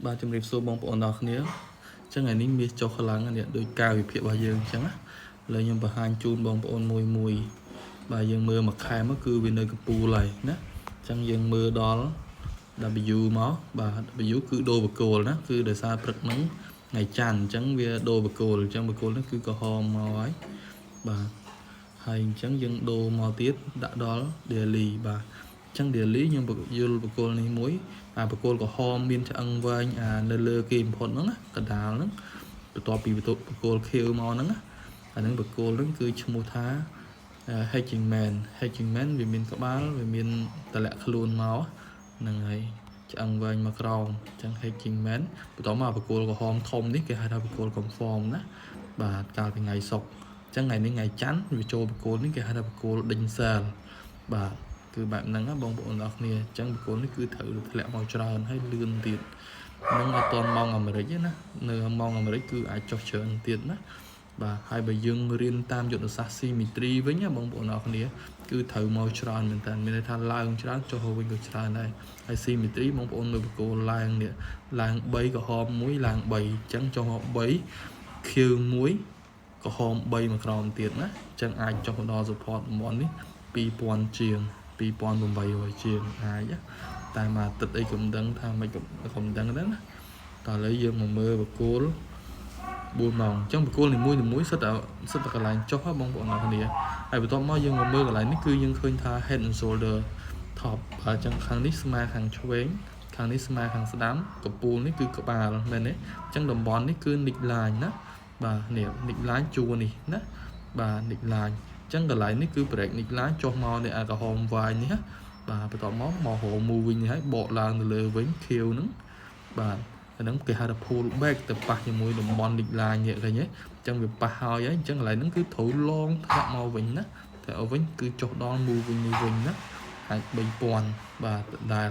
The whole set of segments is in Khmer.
បាទជំរាបសួរបងប្អូនទាំងអស់គ្នាអញ្ចឹងថ្ងៃនេះមាសចុះខ្លាំងណាស់នេះដោយការវិភាគរបស់យើងអញ្ចឹងណាឥឡូវខ្ញុំបង្ហាញជូនបងប្អូនមួយមួយបាទយើងមើលមួយខែមកគឺវានៅកពូលហើយណាអញ្ចឹងយើងមើលដល់ W មកបាទ W គឺដូរបកគោលណាគឺដោយសារព្រឹកហ្នឹងថ្ងៃច័ន្ទអញ្ចឹងវាដូរបកគោលអញ្ចឹងបកគោលនេះគឺក្រហមមកហើយបាទហើយអញ្ចឹងយើងដូរមកទៀតដាក់ដល់ daily បាទអញ្ចឹង daily ខ្ញុំយល់បកគោលនេះមួយអាបកគោលក្រហមមានឆ្អឹងវែងអានៅលើគេបំផុតហ្នឹងណាកដាលហ្នឹងបន្ទាប់ពីបន្ទប់បកគោលខៀវមកហ្នឹងណាអាហ្នឹងបកគោលហ្នឹងគឺឈ្មោះថា Hanging Man Hanging Man វាមានក្បាលវាមានតម្លាក់ខ្លួនមកហ្នឹងហើយឆ្អឹងវែងមកក្រោមអញ្ចឹង Hanging Man បន្ទាប់មកបកគោលក្រហមធំនេះគេហៅថាបកគោល confirm ណាបាទកាលពីថ្ងៃសុក្រអញ្ចឹងថ្ងៃនេះថ្ងៃច័ន្ទវាចូលបកគោលនេះគេហៅថាបកគោលដេញ sell បាទគឺបែបហ្នឹងណាបងប្អូនទាំងអស់គ្នាអញ្ចឹងបកគោលនេះគឺត្រូវធ្លាក់មកច្រើនហើយលឿនទៀតនឹងអត់តន់ម៉ោងអាមេរិកទេណានៅម៉ោងអាមេរិកគឺអាចចុះច្រើនទៀតណាបាទហើយបើយើងរៀនតាមយុទ្ធសាស្ត្រ symmetry វិញណាបងប្អូនអរគ្នាគឺត្រូវមកច្រើនមែនតើមានន័យថាឡើងច្រើនចុះវិញក៏ច្រើនដែរហើយ symmetry បងប្អូនមើលបកគោលឡើងនេះឡើង3ក្រហម1ឡើង3អញ្ចឹងចុះមក3ខៀវ1ក្រហម3មកក្រោមទៀតណាអញ្ចឹងអាចចុះមកដល់ support តំបន់នេះ2000ជាង2800ជាងអាចតែមួយអាទិត្យអីក៏មិនដឹងថាមិនក៏មិនដឹងដែរណាតោះឥឡូវយើងមកមើលបកគោល4ម៉ោងអញ្ចឹងបកគោលនីមួយនីមួយសិតតែសិតតែកន្លែងចុះហ៎បងប្អូនអរគ្នាហើយបន្ទាប់មកយើងមកមើលកន្លែងនេះគឺយើងឃើញថា head and shoulder top អញ្ចឹងខាងនេះស្មើខាងឆ្វេងខាងនេះស្មើខាងស្ដាំកពូលនេះគឺក្បាលមែនទេអញ្ចឹងតំបន់នេះគឺ neck line ណាបាទនេះ neck line ជួរនេះណាបាទ neck line អញ្ចឹងកន្លែងនេះគឺ break neck line ចុះមកនេះអាក្រហមវាយនេះណាបាទបន្ទាប់មកមករក moving នេះហើយបកឡើងទៅលើវិញខៀវហ្នឹងបាទអាហ្នឹងគេហៅថា pull back ទៅប៉ះជាមួយតំបន់ neck line នេះឃើញទេអញ្ចឹងវាប៉ះហើយហើយអញ្ចឹងកន្លែងហ្នឹងគឺត្រូវលងធ្លាក់មកវិញណាតែឲ្យវិញគឺចុះដល់ moving នេះវិញណាអាច3000បាទដដែល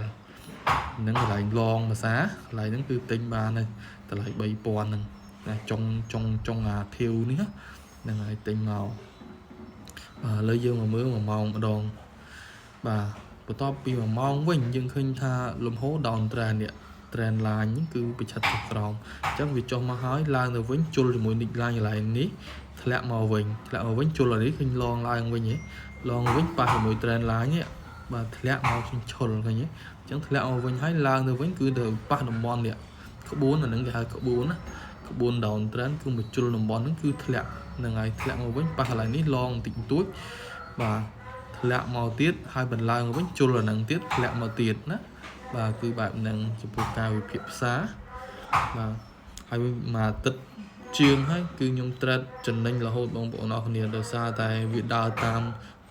ហ្នឹងកន្លែងលងភាសាកន្លែងហ្នឹងគឺទិញបានហើយតម្លៃ3000ហ្នឹងណាចុងចុងចុងអាខៀវនេះហ្នឹងហើយទិញមកបាទឥឡូវយើងមកមើល1ម៉ោងម្ដងបាទបន្ទាប់ពី1ម៉ោងវិញយើងឃើញថាលំហូរ down trend នេះ trend line ហ្នឹងគឺប្រឆិតចុះក្រោមអញ្ចឹងវាចុះមកហើយឡើងទៅវិញជុលជាមួយ neck line កន្លែងនេះធ្លាក់មកវិញធ្លាក់មកវិញជុលអានេះឃើញលងឡើងវិញហ៎លងវិញប៉ះជាមួយ trend line នេះបាទធ្លាក់មកជឈុលឃើញទេអញ្ចឹងធ្លាក់មកវិញហើយឡើងទៅវិញគឺទៅប៉ះតំបន់នេះក្បួនអាហ្នឹងគេហៅក្បួនណាក្បួន down trend គឺមកជុលតំបន់ហ្នឹងគឺធ្លាក់ហ្នឹងហើយធ្លាក់មកវិញប៉ះកន្លែងនេះលងបន្តិចបន្តួចបាទធ្លាក់មកទៀតហើយបន្ឡើងវិញជុលអាហ្នឹងទៀតធ្លាក់មកទៀតណាបាទគឺបែបហ្នឹងចំពោះការវិភាគផ្សារបាទហើយមួយអាទិត្យជាងហើយគឺខ្ញុំ trade ចំណេញរហូតបងប្អូនអរគ្នាដោយសារតែវាដើរតាម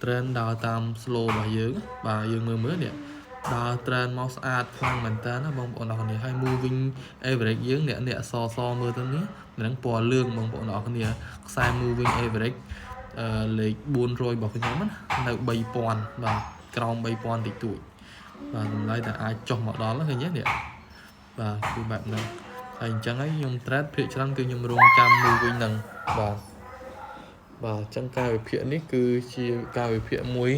trend ដើរតាម flow របស់យើងបាទយើងមើលមើលនេះដើរ trend មកស្អាតខ្លាំងមែនតើណាបងប្អូនអរគ្នាហើយ moving average យើងអ្នកអ្នកសសមើលទៅនេះនឹងពណ៌លឿងបងប្អូនអរគ្នាខ្សែ moving average អឺលេខ400របស់ខ្ញុំណានៅ3000បាទក្រោម3000តិចតួចបាទតម្លៃតែអាចចុះមកដល់ឃើញទេនេះបាទគឺបែបហ្នឹងហើយអញ្ចឹងហើយខ្ញុំ trade ភាគច្រើនគឺខ្ញុំរងចាំ moving ហ្នឹងបាទបាទអញ្ចឹងការវិភាគនេះគឺជាការវិភាគមួយ